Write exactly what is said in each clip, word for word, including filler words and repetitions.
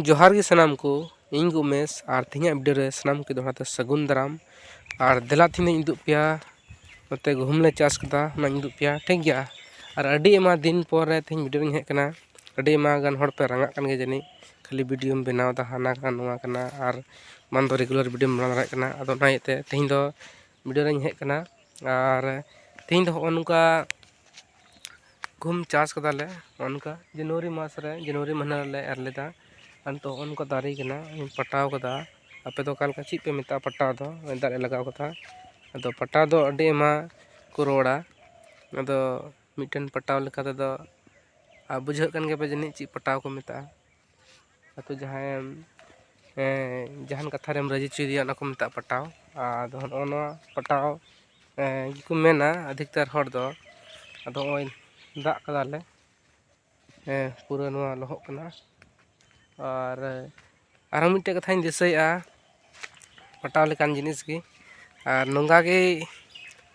ᱡᱚᱦᱟᱨ ᱜᱮ ᱥᱟᱱᱟᱢ ᱠᱚ, ᱤᱧ ᱜᱮ ᱩᱢᱮᱥ, ᱟᱨ ᱛᱮᱦᱮᱧᱟᱜ ᱵᱷᱤᱰᱤᱭᱳ ᱨᱮ ᱥᱟᱱᱟᱢ ᱠᱚ ᱫᱚᱦᱲᱟ ᱛᱮ ᱥᱟᱹᱜᱩᱱ ᱫᱟᱨᱟᱢ᱾ ᱟᱨ ᱫᱮᱞᱟ, ᱛᱮᱦᱮᱧ ᱫᱚᱧ ᱩᱫᱩᱜ ᱯᱮᱭᱟ, ᱱᱚᱛᱮ ᱜᱩᱦᱩᱢ ᱞᱮ ᱪᱟᱥ ᱠᱟᱫᱟ, ᱚᱱᱟᱧ ᱩᱫᱩᱜ ᱯᱮᱭᱟ, ᱴᱷᱤᱠ ᱜᱮᱭᱟ᱾ ᱟᱨ ᱟᱹᱰᱤ ᱟᱭᱢᱟ ᱫᱤᱱ ᱯᱚᱨᱮ ᱛᱮᱦᱮᱧ ᱵᱷᱤᱰᱤᱭᱳ ᱨᱤᱧ ᱦᱮᱡ ᱠᱟᱱᱟ᱾ ᱟᱹᱰᱤ ᱟᱭᱢᱟ ᱜᱟᱱ ᱦᱚᱲ ᱯᱮ ᱨᱟᱸᱜᱟᱜ ᱠᱟᱱ ᱜᱮᱭᱟ ᱡᱟᱹᱱᱤᱡ, ᱠᱷᱟᱹᱞᱤ ᱵᱷᱤᱰᱤᱭᱳᱢ ᱵᱮᱱᱟᱣ ᱮᱫᱟ, ᱦᱟᱱᱟ ᱠᱟᱱᱟ, ᱱᱚᱣᱟ ᱠᱟᱱᱟ, ᱟᱨ ᱵᱟᱝ ᱫᱚ ᱨᱮᱜᱩᱞᱟᱨ ᱵᱷᱤᱰᱤᱭᱳᱢ ᱵᱮᱱᱟᱣ ᱫᱟᱲᱮᱭᱟᱜ ᱠᱟᱱᱟ᱾ ᱟᱫᱚ ᱚᱱᱟ ᱤᱭᱟᱹᱛᱮ ᱛᱮᱦᱮᱧ ᱫᱚ ᱵᱷᱤᱰᱤᱭᱳ ᱨᱤᱧ ᱦᱮᱡ ᱠᱟᱱᱟ᱾ ᱟᱨ ᱛᱮᱦᱮᱧ ᱫᱚ ᱦᱚᱸᱜᱼᱚ ᱱᱚᱝᱠᱟ ᱜᱩᱦᱩᱢ ᱪᱟᱥ ᱠᱟᱫᱟᱞᱮ, ᱱᱚᱜᱼᱚ ᱱᱚᱝᱠᱟ ᱡᱟᱱᱩᱣᱟᱨᱤ ᱢᱟᱥ ᱨᱮ, ᱡᱟᱱᱩᱣᱟᱨᱤ ᱢᱟᱹᱦᱱᱟᱹ ᱨᱮᱞᱮ ᱮᱨ ᱞᱮᱫᱟ᱾ ᱟᱨ ᱱᱤᱛᱚᱜ ᱦᱚᱸᱜᱼᱚ ᱱᱚᱝᱠᱟ ᱫᱟᱨᱮ ᱠᱟᱱᱟ, ᱤᱧ ᱯᱟᱴᱟᱣ ᱠᱟᱫᱟ᱾ ᱟᱯᱮ ᱫᱚ ᱚᱠᱟ ᱞᱮᱠᱟ, ᱪᱮᱫ ᱯᱮ ᱢᱮᱛᱟᱜᱼᱟ ᱯᱟᱴᱟᱣ ᱫᱚ? ᱫᱟᱜ ᱞᱮ ᱞᱟᱜᱟᱣ ᱠᱟᱫᱟ᱾ ᱟᱫᱚ ᱯᱟᱴᱟᱣ ᱫᱚ ᱟᱹᱰᱤ ᱟᱭᱢᱟ ᱠᱚ ᱨᱚᱲᱟ᱾ ᱟᱫᱚ ᱢᱤᱫᱴᱮᱱ ᱯᱟᱴᱟᱣ ᱞᱮᱠᱟ ᱛᱮᱫᱚ, ᱟᱨ ᱵᱩᱡᱷᱟᱹᱜ ᱠᱟᱱ ᱜᱮᱭᱟ ᱯᱮ ᱡᱟᱹᱱᱤᱡ ᱪᱮᱫ ᱯᱟᱴᱟᱣ ᱠᱚ ᱢᱮᱛᱟᱜᱼᱟ᱾ ᱟᱫᱚ ᱡᱟᱦᱟᱸᱭᱮᱢ, ᱮᱸ, ᱡᱟᱦᱟᱱ ᱠᱟᱛᱷᱟ ᱨᱮᱢ ᱨᱟᱹᱡᱤ ᱦᱚᱪᱚᱭᱮᱭᱟ, ᱚᱱᱟ ᱠᱚ ᱢᱮᱛᱟᱜᱼᱟ ᱯᱟᱴᱟᱣ᱾ ᱟᱫᱚ ᱱᱚᱜᱼᱚ ᱱᱚᱣᱟ ᱯᱟᱴᱟᱣ, ᱮᱸ, ᱜᱮᱠᱚ ᱢᱮᱱᱟ ᱟᱫᱷᱤᱠᱛᱟᱨ ᱦᱚᱲ ᱫᱚ᱾ ᱟᱫᱚ ᱱᱚᱜᱼᱚᱭ ᱫᱟᱜ ᱠᱟᱫᱟᱞᱮ, ᱮᱸ, ᱯᱩᱨᱟᱹ ᱱᱚᱣᱟ ᱞᱚᱦᱚᱫ ᱠᱟᱱᱟ᱾ ᱟᱨ ᱟᱨᱦᱚᱸ ᱢᱤᱫᱴᱮᱡ ᱠᱟᱛᱷᱟᱧ ᱫᱤᱥᱟᱹᱭᱮᱫᱼᱟ, ᱯᱟᱴᱟᱣ ᱞᱮᱠᱟᱱ ᱡᱤᱱᱤᱥ ᱜᱮ᱾ ᱟᱨ ᱱᱚᱝᱠᱟ ᱜᱮ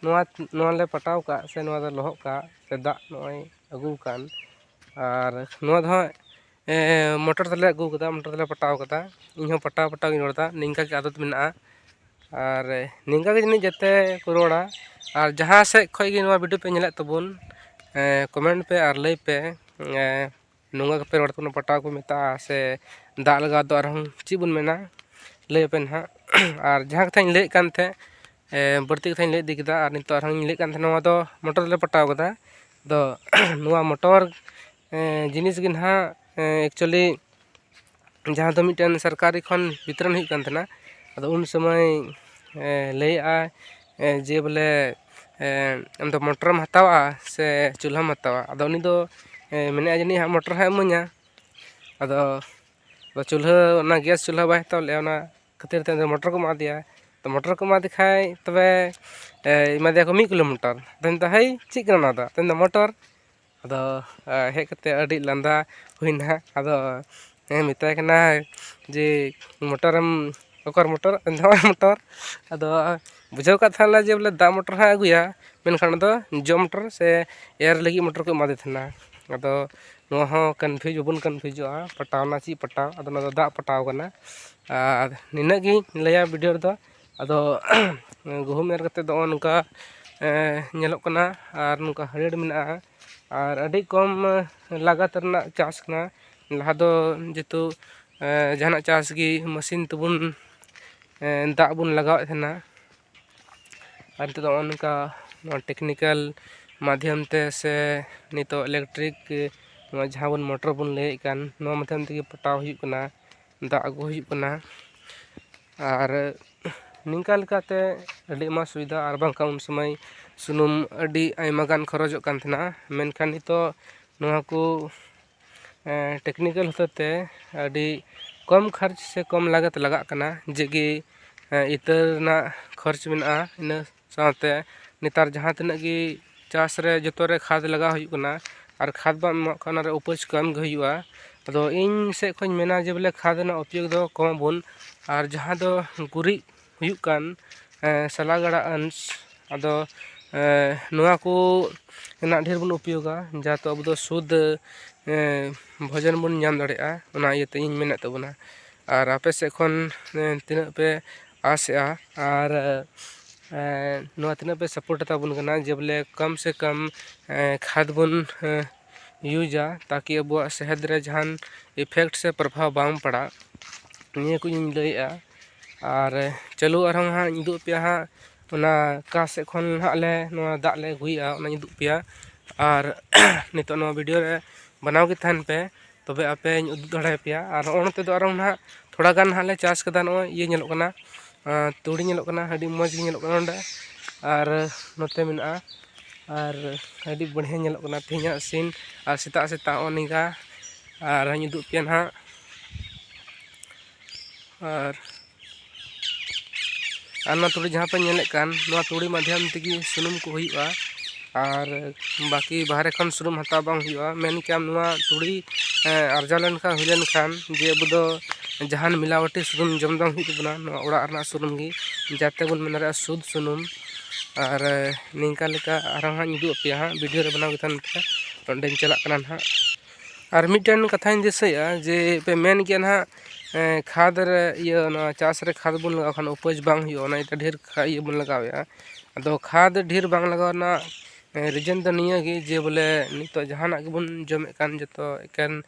ᱱᱚᱣᱟ, ᱱᱚᱣᱟ ᱞᱮ ᱯᱟᱴᱟᱣ ᱠᱟᱜ ᱥᱮ ᱱᱚᱣᱟ ᱫᱚ ᱞᱚᱦᱚᱫ ᱠᱟᱜ ᱥᱮ ᱫᱟᱜ ᱱᱚᱜᱼᱚᱭ ᱟᱹᱜᱩ ᱟᱠᱟᱱ, ᱟᱨ ᱱᱚᱣᱟ ᱫᱚ ᱦᱟᱸᱜ, ᱮᱸ, ᱢᱚᱴᱚᱨ ᱛᱮᱞᱮ ᱟᱹᱜᱩ ᱠᱟᱫᱟ, ᱢᱚᱴᱚᱨ ᱛᱮᱞᱮ ᱯᱟᱴᱟᱣ ᱠᱟᱫᱟ᱾ ᱤᱧᱦᱚᱸ ᱯᱟᱴᱟᱣ ᱯᱟᱴᱟᱣ ᱜᱤᱧ ᱨᱚᱲ ᱮᱫᱟ, ᱱᱤᱝᱠᱟ ᱜᱮ ᱟᱫᱚᱛ ᱢᱮᱱᱟᱜᱼᱟ᱾ ᱟᱨ ᱱᱤᱝᱠᱟ ᱜᱮ ᱡᱟᱹᱱᱤᱡ ᱡᱮᱛᱮ ᱠᱚ ᱨᱚᱲᱟ᱾ ᱟᱨ ᱡᱟᱦᱟᱸ ᱥᱮᱫ ᱠᱷᱚᱡ ᱜᱮ ᱱᱚᱣᱟ ᱵᱷᱤᱰᱤᱭᱳ ᱯᱮ ᱧᱮᱞᱮᱫ ᱛᱟᱵᱚᱱ, ᱮᱸ, ᱠᱚᱢᱮᱱᱴ ᱯᱮ ᱟᱨ ᱞᱟᱹᱭ ᱯᱮ, ᱮᱸ, ᱱᱚᱝᱠᱟ ᱜᱮᱯᱮ ᱨᱚᱲ ᱛᱟᱵᱚᱱᱟ, ᱯᱟᱴᱟᱣ ᱠᱚ ᱢᱮᱛᱟᱜᱼᱟ ᱥᱮ ᱫᱟᱜ ᱞᱟᱜᱟᱣ ᱫᱚ ᱟᱨᱦᱚᱸ ᱪᱮᱫ ᱵᱚᱱ ᱢᱮᱱᱟ, ᱞᱟᱹᱭ ᱟᱯᱮ ᱱᱟᱦᱟᱜ᱾ ᱟᱨ ᱡᱟᱦᱟᱸ ᱠᱟᱛᱷᱟᱧ ᱞᱟᱹᱭᱮᱫ ᱠᱟᱱ ᱛᱟᱦᱮᱸᱫ, ᱮᱸ, ᱵᱟᱹᱲᱛᱤ ᱠᱟᱛᱷᱟᱧ ᱞᱟᱹᱭ ᱤᱫᱤ ᱠᱮᱫᱟ᱾ ᱟᱨ ᱱᱤᱛᱚᱜ ᱟᱨᱦᱚᱸᱧ ᱞᱟᱹᱭᱮᱫ ᱠᱟᱱ ᱛᱟᱦᱮᱸᱫ, ᱱᱚᱣᱟ ᱫᱚ ᱢᱚᱴᱚᱨ ᱛᱮᱞᱮ ᱯᱟᱴᱟᱣ ᱠᱟᱫᱟ᱾ ᱟᱫᱚ ᱱᱚᱣᱟ ᱢᱚᱴᱚᱨ, ᱮᱸ, ᱡᱤᱱᱤᱥ ᱜᱮ ᱱᱟᱦᱟᱜ, ᱮᱸ, actually ᱡᱟᱦᱟᱸ ᱫᱚ ᱢᱤᱫᱴᱮᱱ ᱥᱚᱨᱠᱟᱨᱤ ᱠᱷᱚᱱ ᱵᱤᱛᱚᱨᱚᱱ ᱦᱩᱭᱩᱜ ᱠᱟᱱ ᱛᱟᱦᱮᱱᱟ᱾ ᱟᱫᱚ ᱩᱱ ᱥᱚᱢᱚᱭ, ᱮᱸ, ᱞᱟᱹᱭᱮᱫᱼᱟ, ᱮᱸ, ᱡᱮ ᱵᱚᱞᱮ, ᱮᱸ, ᱟᱢᱫᱚ ᱢᱚᱴᱚᱨᱮᱢ ᱦᱟᱛᱟᱣᱟ ᱥᱮ ᱪᱩᱞᱦᱟᱹᱢ ᱦᱟᱛᱟᱣᱟ? ᱟᱫᱚ ᱩᱱᱤ ᱫᱚ, ᱮᱸ, ᱢᱮᱱᱮᱫᱼᱟ ᱡᱟᱹᱱᱤᱡ ᱦᱟᱸᱜ ᱢᱚᱴᱚᱨ ᱦᱟᱸᱜ ᱤᱢᱟᱹᱧᱟ᱾ ᱟᱫᱚ, ᱟᱫᱚ ᱪᱩᱞᱦᱟᱹ, ᱚᱱᱟ ᱜᱮᱥ ᱪᱩᱞᱦᱟᱹ ᱵᱟᱭ ᱦᱟᱛᱟᱣ ᱞᱮᱫᱼᱟ, ᱚᱱᱟ ᱠᱷᱟᱹᱛᱤᱨ ᱛᱮ ᱩᱱᱤ ᱫᱚ ᱢᱚᱴᱚᱨ ᱠᱚ ᱮᱢᱟ ᱫᱮᱭᱟ᱾ ᱛᱚ ᱢᱚᱴᱚᱨ ᱠᱚ ᱮᱢᱟ ᱫᱮ ᱠᱷᱟᱡ ᱛᱚᱵᱮ, ᱮᱸ, ᱮᱢᱟ ᱫᱮᱭᱟ ᱠᱚ ᱢᱤᱫ ᱠᱤᱞᱳ ᱢᱚᱴᱚᱨ᱾ ᱟᱫᱚᱧ ᱢᱮᱱᱫᱟ, "ᱦᱮᱭ, ᱪᱮᱫ ᱠᱟᱱᱟ ᱚᱱᱟ ᱫᱚ?" ᱟᱫᱚᱧ ᱢᱮᱱᱫᱟ, "ᱢᱚᱴᱚᱨ?" ᱟᱫᱚ, ᱟ, ᱦᱮᱡ ᱠᱟᱛᱮ ᱟᱹᱰᱤ ᱞᱟᱸᱫᱟ ᱦᱩᱭᱱᱟ᱾ ᱟᱫᱚ, ᱦᱮᱸ, ᱢᱮᱛᱟᱭ ᱠᱟᱱᱟ ᱡᱮ, "ᱢᱚᱴᱚᱨᱮᱢ, ᱚᱠᱟᱨᱮ ᱢᱚᱴᱚᱨ?" ᱱᱚᱜᱼᱚᱭ ᱢᱚᱴᱚᱨ᱾ ᱟᱫᱚ ᱵᱩᱡᱷᱟᱹᱣ ᱠᱟᱫ ᱛᱟᱦᱮᱱᱟ ᱡᱮ ᱵᱚᱞᱮ ᱫᱟᱜ ᱢᱚᱴᱚᱨ ᱦᱟᱸᱜ ᱟᱹᱜᱩᱭᱟ, ᱢᱮᱱᱠᱷᱟᱱ ᱚᱱᱟ ᱫᱚ ᱡᱚᱜ ᱢᱚᱴᱚᱨ ᱥᱮ ᱮᱨ ᱞᱟᱹᱜᱤᱫ ᱢᱚᱴᱚᱨ ᱠᱚ ᱮᱢᱟᱫᱮ ᱛᱟᱦᱮᱱᱟ᱾ ᱟᱫᱚ ᱱᱚᱣᱟ ᱦᱚᱸ confuse, ᱵᱟᱵᱚᱱ confuseᱚᱜᱼᱟ, ᱯᱟᱴᱟᱣᱱᱟ ᱪᱮᱫ ᱯᱟᱴᱟᱣ, ᱟᱫᱚ ᱱᱚᱣᱟ ᱫᱚ ᱫᱟᱜ ᱯᱟᱴᱟᱣ ᱠᱟᱱᱟ᱾ ᱟᱨ ᱱᱤᱱᱟᱹᱜ ᱜᱤᱧ ᱞᱟᱹᱭᱟ video ᱨᱮᱫᱚ᱾ ᱟᱫᱚ ᱜᱩᱦᱩᱢ ᱮᱨ ᱠᱟᱛᱮᱫ ᱫᱚ ᱱᱚᱜᱼᱚ ᱱᱚᱝᱠᱟ, ᱮᱸ, ᱧᱮᱞᱚᱜ ᱠᱟᱱᱟ ᱟᱨ ᱱᱚᱝᱠᱟ ᱦᱟᱹᱨᱭᱟᱹᱲ ᱢᱮᱱᱟᱜᱼᱟ᱾ ᱟᱨ ᱟᱹᱰᱤ ᱠᱚᱢ, ᱮᱸ, ᱞᱟᱜᱟᱛ ᱨᱮᱱᱟᱜ ᱪᱟᱥ ᱠᱟᱱᱟ᱾ ᱞᱟᱦᱟ ᱫᱚ ᱡᱮᱦᱮᱛᱩ, ᱮᱸ, ᱡᱟᱦᱟᱱᱟᱜ ᱪᱟᱥ ᱜᱮ machine ᱛᱮᱵᱚᱱ, ᱮᱸ, ᱫᱟᱜ ᱵᱚᱱ ᱞᱟᱜᱟᱣᱮᱫ ᱛᱟᱦᱮᱱᱟ᱾ ᱟᱨ ᱱᱤᱛᱚᱜ ᱫᱚ ᱱᱚᱜᱼᱚ ᱱᱚᱝᱠᱟ ᱱᱚᱣᱟ technical ᱢᱟᱫᱽᱫᱷᱚᱢ ᱛᱮ ᱥᱮ ᱱᱤᱛᱚᱜ electric, ᱱᱚᱣᱟ ᱡᱟᱦᱟᱸ ᱵᱚᱱ motor ᱵᱚᱱ ᱞᱟᱹᱭᱮᱫ ᱠᱟᱱ, ᱱᱚᱣᱟ ᱢᱟᱫᱽᱫᱷᱚᱢ ᱛᱮᱜᱮ ᱯᱟᱴᱟᱣ ᱦᱩᱭᱩᱜ ᱠᱟᱱᱟ, ᱫᱟᱜ ᱟᱹᱜᱩ ᱦᱩᱭᱩᱜ ᱠᱟᱱᱟ᱾ ᱟᱨ ᱱᱤᱝᱠᱟ ᱞᱮᱠᱟᱛᱮ ᱟᱹᱰᱤ ᱟᱭᱢᱟ ᱥᱩᱵᱤᱫᱷᱟ, ᱟᱨ ᱵᱟᱝᱠᱷᱟᱱ ᱩᱱ ᱥᱚᱢᱚᱭ ᱥᱩᱱᱩᱢ ᱟᱹᱰᱤ ᱟᱭᱢᱟ ᱜᱟᱱ ᱠᱷᱚᱨᱚᱪᱚᱜ ᱠᱟᱱ ᱛᱟᱦᱮᱱᱟ᱾ ᱢᱮᱱᱠᱷᱟᱱ ᱱᱤᱛᱚᱜ ᱱᱚᱣᱟ ᱠᱚ, ᱮᱸ, technical ᱦᱚᱛᱮᱛᱮ ᱟᱹᱰᱤ ᱠᱚᱢ ᱠᱷᱚᱨᱪ ᱥᱮ ᱠᱚᱢ ᱞᱟᱜᱟᱛ ᱞᱟᱜᱟᱜ ᱠᱟᱱᱟ, ᱡᱮᱜᱮ, ᱮᱸ, ᱤᱛᱟᱹ ᱨᱮᱱᱟᱜ ᱠᱷᱚᱨᱪ ᱢᱮᱱᱟᱜᱼᱟ᱾ ᱤᱱᱟᱹ ᱥᱟᱶᱛᱮ ᱱᱮᱛᱟᱨ ᱡᱟᱦᱟᱸ ᱛᱤᱱᱟᱹᱜ ᱜᱮ ᱪᱟᱥ ᱨᱮ ᱡᱚᱛᱚ ᱨᱮ ᱠᱷᱟᱫᱽ ᱞᱟᱜᱟᱣ ᱦᱩᱭᱩᱜ ᱠᱟᱱᱟ, ᱟᱨ ᱠᱷᱟᱫᱽ ᱵᱟᱢ ᱮᱢᱟᱜ ᱠᱷᱟᱱ ᱚᱱᱟ ᱨᱮ ᱩᱯᱟᱹᱡᱽ ᱠᱚᱢ ᱜᱮ ᱦᱩᱭᱩᱜᱼᱟ᱾ ᱟᱫᱚ ᱤᱧ ᱥᱮᱫ ᱠᱷᱚᱱ ᱢᱮᱱᱟ ᱡᱮ ᱵᱚᱞᱮ ᱠᱷᱟᱫᱽ ᱨᱮᱱᱟᱜ ᱩᱯᱭᱳᱜᱽ ᱫᱚ ᱠᱚᱢ ᱟᱵᱚᱱ, ᱟᱨ ᱡᱟᱦᱟᱸ ᱫᱚ ᱜᱩᱨᱤᱡ ᱦᱩᱭᱩᱜ ᱠᱟᱱ, ᱮᱸ, ᱥᱟᱞᱟ ᱜᱟᱲᱟ ᱟᱱᱥ, ᱟᱫᱚ, ᱮᱸ, ᱱᱚᱣᱟ ᱠᱚ ᱨᱮᱱᱟᱜ ᱰᱷᱮᱨ ᱵᱚᱱ ᱩᱯᱭᱳᱜᱟ, ᱡᱟᱦᱟᱸ ᱛᱮ ᱟᱵᱚ ᱫᱚ ᱥᱩᱫᱽ, ᱮᱸ, ᱵᱷᱚᱡᱚᱱ ᱵᱚᱱ ᱧᱟᱢ ᱫᱟᱲᱮᱭᱟᱜᱼᱟ᱾ ᱚᱱᱟ ᱤᱭᱟᱹᱛᱮ ᱤᱧ ᱢᱮᱱᱮᱫ ᱛᱟᱵᱚᱱᱟ᱾ ᱟᱨ ᱟᱯᱮ ᱥᱮᱫ ᱠᱷᱚᱱ, ᱮᱸ, ᱛᱤᱱᱟᱹᱜ ᱯᱮ ᱟᱥᱮᱜᱼᱟ, ᱟᱨ, ᱮᱸ, ᱱᱚᱣᱟ ᱛᱤᱱᱟᱹᱜ ᱯᱮ support ᱛᱟᱵᱚᱱ ᱠᱟᱱᱟ, ᱡᱮ ᱵᱚᱞᱮ ᱠᱚᱢ ᱥᱮ ᱠᱚᱢ, ᱮᱸ, ᱠᱷᱟᱫᱽ ᱵᱚᱱ, ᱮᱸ, ᱤᱭᱩᱡᱟ, ᱛᱟᱠᱤ ᱟᱵᱚᱣᱟᱜ ᱥᱮᱦᱮᱫ ᱨᱮ ᱡᱟᱦᱟᱱ effect ᱥᱮ ᱯᱨᱚᱵᱷᱟᱵᱽ ᱵᱟᱝ ᱯᱟᱲᱟᱜ, ᱱᱤᱭᱟᱹ ᱠᱚ ᱤᱧ ᱞᱟᱹᱭᱮᱜᱼᱟ᱾ ᱟᱨ ᱪᱟᱹᱞᱩ ᱟᱨᱦᱚᱸ ᱦᱟᱸᱜ ᱤᱧ ᱩᱫᱩᱜ ᱟᱯᱮᱭᱟ ᱦᱟᱸᱜ, ᱚᱱᱟ ᱚᱠᱟ ᱥᱮᱫ ᱠᱷᱚᱱ ᱦᱟᱸᱜ ᱞᱮ ᱱᱚᱣᱟ ᱫᱟᱜ ᱞᱮ ᱟᱹᱜᱩᱭᱮᱜᱼᱟ, ᱚᱱᱟᱧ ᱩᱫᱩᱜ ᱟᱯᱮᱭᱟ᱾ ᱟᱨ ᱱᱤᱛᱚᱜ ᱱᱚᱣᱟ video ᱨᱮ ᱵᱮᱱᱟᱣ ᱜᱮ ᱛᱟᱦᱮᱱ ᱯᱮ, ᱛᱚᱵᱮ ᱟᱯᱮᱧ ᱩᱫᱩᱜ ᱫᱟᱲᱮᱭᱟᱯᱮᱭᱟ᱾ ᱟᱨ ᱱᱚᱜᱼᱚ ᱱᱚᱛᱮ ᱫᱚ ᱟᱨᱦᱚᱸ ᱱᱟᱦᱟᱜ ᱛᱷᱚᱲᱟ ᱜᱟᱱ ᱦᱟᱸᱜ ᱞᱮ ᱪᱟᱥ ᱠᱟᱫᱟ᱾ ᱱᱚᱜᱼᱚᱭ ᱤᱭᱟᱹ ᱧᱮᱞᱚᱜ ᱠᱟᱱᱟ, ᱟᱸ, ᱛᱩᱲᱤ ᱧᱮᱞᱚᱜ ᱠᱟᱱᱟ, ᱟᱹᱰᱤ ᱢᱚᱡᱽ ᱜᱮ ᱧᱮᱞᱚᱜ ᱠᱟᱱᱟ ᱱᱚᱸᱰᱮ᱾ ᱟᱨ ᱱᱚᱛᱮ ᱢᱮᱱᱟᱜᱼᱟ, ᱟᱨ ᱟᱹᱰᱤ ᱵᱟᱹᱲᱦᱤᱭᱟᱹ ᱧᱮᱞᱚᱜ ᱠᱟᱱᱟ ᱛᱮᱦᱮᱧᱟᱜ scene᱾ ᱟᱨ ᱥᱮᱛᱟᱜ ᱥᱮᱛᱟᱜ ᱱᱚᱜᱼᱚ ᱱᱤᱝᱠᱟ, ᱟᱨ ᱦᱟᱸᱜ ᱤᱧ ᱩᱫᱩᱜ ᱯᱮᱭᱟ ᱱᱟᱦᱟᱜ᱾ ᱟᱨ, ᱟᱨ ᱱᱚᱣᱟ ᱛᱩᱲᱤ ᱡᱟᱦᱟᱸ ᱯᱮ ᱧᱮᱞᱮᱫ ᱠᱟᱱ, ᱱᱚᱣᱟ ᱛᱩᱲᱤ ᱢᱟᱫᱽᱫᱷᱚᱢ ᱛᱮᱜᱮ ᱥᱩᱱᱩᱢ ᱠᱚ ᱦᱩᱭᱩᱜᱼᱟ᱾ ᱟᱨ ᱵᱟᱹᱠᱤ ᱵᱟᱦᱨᱮ ᱠᱷᱚᱱ ᱥᱩᱱᱩᱢ ᱦᱟᱛᱟᱣ ᱵᱟᱝ ᱦᱩᱭᱩᱜᱼᱟ᱾ ᱢᱮᱱ ᱠᱮᱭᱟᱢ ᱱᱚᱣᱟ ᱛᱩᱲᱤ, ᱮᱸ, ᱟᱨᱡᱟᱣ ᱞᱮᱱᱠᱷᱟᱱ, ᱦᱩᱭ ᱞᱮᱱᱠᱷᱟᱱ, ᱡᱮ ᱟᱵᱚ ᱫᱚ ᱡᱟᱦᱟᱱ ᱢᱤᱞᱟᱣᱴᱤ ᱥᱩᱱᱩᱢ ᱡᱚᱢ ᱫᱚ ᱵᱟᱝ ᱦᱩᱭᱩᱜ ᱛᱟᱵᱚᱱᱟ, ᱱᱚᱣᱟ ᱚᱲᱟᱜ ᱨᱮᱱᱟᱜ ᱥᱩᱱᱩᱢ ᱜᱮ, ᱡᱟᱛᱮ ᱵᱚᱱ ᱢᱮᱱ ᱫᱟᱲᱮᱭᱟᱜᱼᱟ ᱥᱩᱫᱽ ᱥᱩᱱᱩᱢ᱾ ᱟᱨ ᱱᱤᱝᱠᱟ ᱞᱮᱠᱟ ᱟᱨᱦᱚᱸ ᱦᱟᱸᱜ ᱤᱧ ᱩᱫᱩᱜ ᱟᱯᱮᱭᱟ ᱦᱟᱸᱜ, ᱵᱷᱤᱰᱤᱭᱳ ᱨᱮ ᱵᱮᱱᱟᱣ ᱜᱮ ᱛᱟᱦᱮᱱ ᱯᱮ᱾ ᱚᱸᱰᱮᱧ ᱪᱟᱞᱟᱜ ᱠᱟᱱᱟ ᱱᱟᱦᱟᱜ᱾ ᱟᱨ ᱢᱤᱫᱴᱮᱱ ᱠᱟᱛᱷᱟᱧ ᱫᱤᱥᱟᱹᱭᱮᱫᱼᱟ ᱡᱮ ᱯᱮ ᱢᱮᱱ ᱜᱮᱭᱟ ᱱᱟᱦᱟᱜ, ᱮᱸ, ᱠᱷᱟᱫᱽ ᱨᱮ ᱤᱭᱟᱹ ᱱᱚᱣᱟ ᱪᱟᱥ ᱨᱮ ᱠᱷᱟᱫᱽ ᱵᱚᱱ ᱞᱟᱜᱟᱣ ᱠᱷᱟᱱ ᱩᱯᱟᱹᱡᱽ ᱵᱟᱝ ᱦᱩᱭᱩᱜᱼᱟ, ᱚᱱᱟ ᱤᱭᱟᱹᱛᱮ ᱰᱷᱮᱨ ᱠᱷᱟ-, ᱤᱭᱟᱹ ᱵᱚᱱ ᱞᱟᱜᱟᱣᱮᱫᱼᱟ᱾ ᱟᱫᱚ ᱠᱷᱟᱫᱽ ᱰᱷᱮᱨ ᱵᱟᱝ ᱞᱟᱜᱟᱣ ᱨᱮᱱᱟᱜ, ᱮᱸ, ᱨᱤᱡᱮᱱ ᱫᱚ ᱱᱤᱭᱟᱹ ᱜᱮ ᱡᱮ ᱵᱚᱞᱮ ᱱᱤᱛᱚᱜ ᱡᱟᱦᱟᱱᱟᱜ ᱜᱮᱵᱚᱱ ᱡᱚᱢᱮᱫ ᱠᱟᱱ ᱡᱚᱛᱚ ᱮᱠᱮᱱ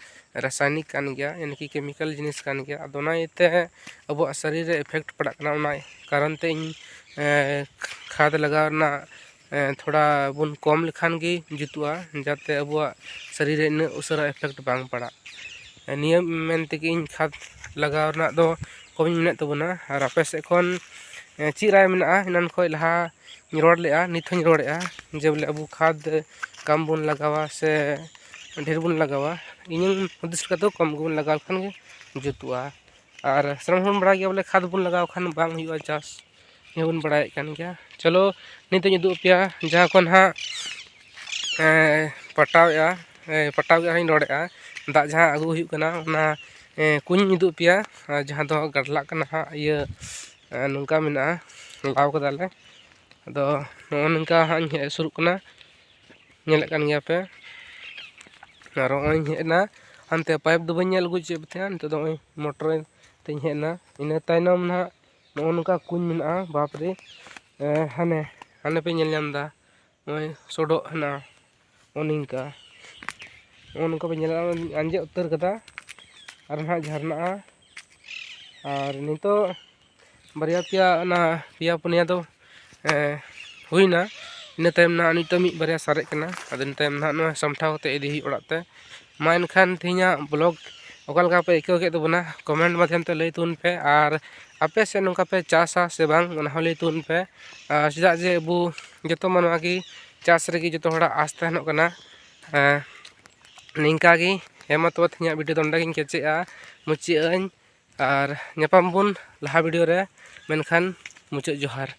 ᱨᱟᱥᱟᱭᱱᱤᱠ ᱠᱟᱱ ᱜᱮᱭᱟ, ᱭᱟᱱᱤ ᱠᱤ ᱠᱮᱢᱤᱠᱮᱞ ᱡᱤᱱᱤᱥ ᱠᱟᱱ ᱜᱮᱭᱟ᱾ ᱟᱫᱚ ᱚᱱᱟ ᱤᱭᱟᱹᱛᱮ ᱟᱵᱚᱣᱟᱜ ᱥᱟᱹᱨᱤᱨ ᱨᱮ ᱤᱯᱷᱮᱠᱴ ᱯᱟᱲᱟᱜ ᱠᱟᱱᱟ᱾ ᱚᱱᱟ ᱠᱟᱨᱚᱱ ᱛᱮ ᱤᱧ, ᱮᱸ, ᱠᱷᱟᱫᱽ ᱞᱟᱜᱟᱣ ᱨᱮᱱᱟᱜ, ᱮᱸ, ᱛᱷᱚᱲᱟ ᱵᱚᱱ ᱠᱚᱢ ᱞᱮᱠᱷᱟᱱ ᱜᱮ ᱡᱩᱛᱩᱜᱼᱟ, ᱡᱟᱛᱮ ᱟᱵᱚᱣᱟᱜ ᱥᱟᱹᱨᱤᱨ ᱨᱮ ᱤᱱᱟᱹᱜ ᱩᱥᱟᱹᱨᱟ ᱤᱯᱷᱮᱠᱴ ᱵᱟᱝ ᱯᱟᱲᱟᱜ᱾ ᱱᱤᱭᱟᱹ ᱢᱮᱱ ᱛᱮᱜᱮ ᱤᱧ ᱠᱷᱟᱫᱽ ᱞᱟᱜᱟᱣ ᱨᱮᱱᱟᱜ ᱫᱚ ᱠᱚᱢᱤᱧ ᱢᱮᱱᱮᱫ ᱛᱟᱵᱚᱱᱟ᱾ ᱟᱨ ᱟᱯᱮ ᱥᱮᱫ ᱠᱷᱚᱱ, ᱮᱸ, ᱪᱮᱫ ᱨᱟᱭ ᱢᱮᱱᱟᱜᱼᱟ? ᱮᱱᱟᱱ ᱠᱷᱚᱱ ᱞᱟᱦᱟᱧ ᱨᱚᱲ ᱞᱮᱫᱼᱟ, ᱱᱤᱛ ᱦᱚᱧ ᱨᱚᱲᱮᱫᱼᱟ ᱡᱮ ᱵᱚᱞᱮ ᱟᱵᱚ ᱠᱷᱟᱫᱽ ᱠᱚᱢ ᱵᱚᱱ ᱞᱟᱜᱟᱣᱟ ᱥᱮ ᱰᱷᱮᱨ ᱵᱚᱱ ᱞᱟᱜᱟᱣᱟ? ᱤᱧᱟᱹᱜ ᱦᱩᱫᱤᱥ ᱞᱮᱠᱟ ᱫᱚ ᱠᱚᱢ ᱜᱮᱵᱚᱱ ᱞᱟᱜᱟᱣ ᱞᱮᱠᱷᱟᱱ ᱜᱮ ᱡᱩᱛᱩᱜᱼᱟ᱾ ᱟᱨ ᱥᱟᱱᱟᱢ ᱦᱚᱲ ᱵᱚᱱ ᱵᱟᱲᱟᱭ ᱜᱮᱭᱟ ᱵᱚᱞᱮ ᱠᱷᱟᱫᱽ ᱵᱚᱱ ᱞᱟᱜᱟᱣ ᱠᱷᱟᱱ ᱵᱟᱝ ᱦᱩᱭᱩᱜᱼᱟ ᱪᱟᱥ, ᱱᱤᱭᱟᱹ ᱵᱚᱱ ᱵᱟᱲᱟᱭᱮᱫ ᱠᱟᱱ ᱜᱮᱭᱟ᱾ ᱪᱚᱞᱚ ᱱᱤᱛᱚᱜ ᱤᱧ ᱩᱫᱩᱜ ᱟᱯᱮᱭᱟ ᱡᱟᱦᱟᱸ ᱠᱷᱚᱱ ᱦᱟᱸᱜ, ᱮᱸ, ᱯᱟᱴᱟᱣᱮᱫᱼᱟ, ᱮᱸ, ᱯᱟᱴᱟᱣ ᱜᱮ ᱦᱟᱸᱜ ᱤᱧ ᱨᱚᱲᱮᱫᱼᱟ, ᱫᱟᱜ ᱡᱟᱦᱟᱸ ᱟᱹᱜᱩ ᱦᱩᱭᱩᱜ ᱠᱟᱱᱟ ᱚᱱᱟ, ᱮᱸ, ᱠᱩᱧ ᱤᱧ ᱩᱫᱩᱜ ᱟᱯᱮᱭᱟ, ᱟᱨ ᱡᱟᱦᱟᱸ ᱫᱚ ᱜᱟᱰᱞᱟᱜ ᱠᱟᱱᱟ ᱦᱟᱸᱜ ᱤᱭᱟᱹ, ᱮᱸ, ᱱᱚᱝᱠᱟ ᱢᱮᱱᱟᱜᱼᱟ, ᱞᱟᱣ ᱠᱟᱫᱟᱞᱮ᱾ ᱟᱫᱚ ᱱᱚᱜᱼᱚ ᱱᱚᱝᱠᱟ ᱦᱟᱸᱜ ᱤᱧ ᱦᱮᱡ ᱥᱩᱨᱩᱜ ᱠᱟᱱᱟ, ᱧᱮᱞᱮᱫ ᱠᱟᱱ ᱜᱮᱭᱟ ᱯᱮ᱾ ᱟᱨ ᱱᱚᱜᱼᱚᱭ ᱤᱧ ᱦᱮᱡ ᱮᱱᱟ, ᱦᱟᱱᱛᱮ ᱯᱟᱭᱤᱯ ᱫᱚ ᱵᱟᱹᱧ ᱧᱮᱞ ᱟᱹᱜᱩ ᱦᱚᱪᱚᱭᱮᱫ ᱯᱮ ᱛᱟᱦᱮᱸᱫ, ᱱᱤᱛᱚᱜ ᱫᱚ ᱱᱚᱜᱼᱚᱭ ᱢᱚᱴᱚᱨ ᱛᱮᱧ ᱦᱮᱡ ᱮᱱᱟ᱾ ᱤᱱᱟᱹ ᱛᱟᱭᱱᱚᱢ ᱱᱟᱦᱟᱜ ᱱᱚᱜᱼᱚ ᱱᱚᱝᱠᱟ ᱠᱩᱧ ᱢᱮᱱᱟᱜᱼᱟ, ᱵᱟᱯ ᱨᱮ, ᱮᱸ, ᱦᱟᱱᱮ, ᱦᱟᱱᱮ ᱯᱮ ᱧᱮᱞ ᱧᱟᱢ ᱮᱫᱟ, ᱱᱚᱜᱼᱚᱭ ᱥᱚᱰᱚᱜ ᱦᱮᱱᱟᱜᱼᱟ, ᱱᱚᱜᱼᱚ ᱱᱤᱝᱠᱟ, ᱱᱚᱜᱼᱚ ᱱᱚᱝᱠᱟ ᱯᱮ ᱧᱮᱞᱟ, ᱟᱸᱡᱮᱫ ᱩᱛᱟᱹᱨ ᱠᱟᱫᱟ, ᱟᱨ ᱱᱟᱦᱟᱜ ᱡᱷᱟᱨᱱᱟᱜᱼᱟ᱾ ᱟᱨ ᱱᱤᱛᱚᱜ ᱵᱟᱨᱭᱟ ᱯᱮᱭᱟ, ᱚᱱᱟ ᱯᱮᱭᱟ ᱯᱩᱱᱭᱟ ᱫᱚ, ᱮᱸ, ᱦᱩᱭᱱᱟ᱾ ᱤᱱᱟᱹ ᱛᱟᱭᱚᱢ ᱱᱟᱦᱟᱜ ᱱᱤᱛᱚᱜ ᱢᱤᱫ ᱵᱟᱨᱭᱟ ᱥᱟᱨᱮᱡ ᱠᱟᱱᱟ, ᱟᱫᱚ ᱤᱱᱟᱹ ᱛᱟᱭᱚᱢ ᱱᱟᱦᱟᱜ ᱱᱚᱣᱟ ᱥᱟᱢᱴᱷᱟᱣ ᱠᱟᱛᱮ ᱤᱫᱤ ᱦᱩᱭᱩᱜ ᱚᱲᱟᱜ ᱛᱮ᱾ ᱢᱟ ᱮᱱᱠᱷᱟᱱ ᱛᱮᱦᱮᱧᱟᱜ ᱵᱞᱚᱜ ᱚᱠᱟ ᱞᱮᱠᱟ ᱯᱮ ᱟᱹᱭᱠᱟᱹᱣ ᱠᱮᱫ ᱛᱟᱵᱚᱱᱟ, ᱠᱚᱢᱮᱱᱴ ᱢᱟᱫᱽᱫᱷᱚᱢ ᱛᱮ ᱞᱟᱹᱭ ᱛᱟᱵᱚᱱ ᱯᱮ, ᱟᱨ ᱟᱯᱮ ᱥᱮᱫ ᱱᱚᱝᱠᱟ ᱯᱮ ᱪᱟᱥᱟ ᱥᱮ ᱵᱟᱝ, ᱚᱱᱟ ᱦᱚᱸ ᱞᱟᱹᱭ ᱛᱟᱵᱚᱱ ᱯᱮ᱾ ᱟᱨ ᱪᱮᱫᱟᱜ ᱡᱮ ᱟᱵᱚ ᱡᱚᱛᱚ ᱢᱟᱱᱣᱟ ᱜᱮ ᱪᱟᱥ ᱨᱮᱜᱮ ᱡᱚᱛᱚ ᱦᱚᱲᱟᱜ ᱟᱥ ᱛᱟᱦᱮᱱᱚᱜ ᱠᱟᱱᱟ᱾ ᱮᱸ, ᱱᱤᱝᱠᱟ ᱜᱮ᱾ ᱦᱮᱸ ᱢᱟ ᱛᱚᱵᱮ ᱛᱮᱦᱮᱧᱟᱜ ᱵᱷᱤᱰᱤᱭᱳ ᱫᱚ ᱱᱚᱸᱰᱮ ᱜᱤᱧ ᱠᱮᱪᱮᱫᱼᱟ, ᱢᱩᱪᱟᱹᱫ ᱟᱹᱧ᱾ ᱟᱨ ᱧᱟᱯᱟᱢ ᱵᱚᱱ ᱞᱟᱦᱟ ᱵᱷᱤᱰᱤᱭᱳ ᱨᱮ, ᱢᱮᱱᱠᱷᱟᱱ ᱢᱩᱪᱟᱹᱫ ᱡᱚᱦᱟᱨ᱾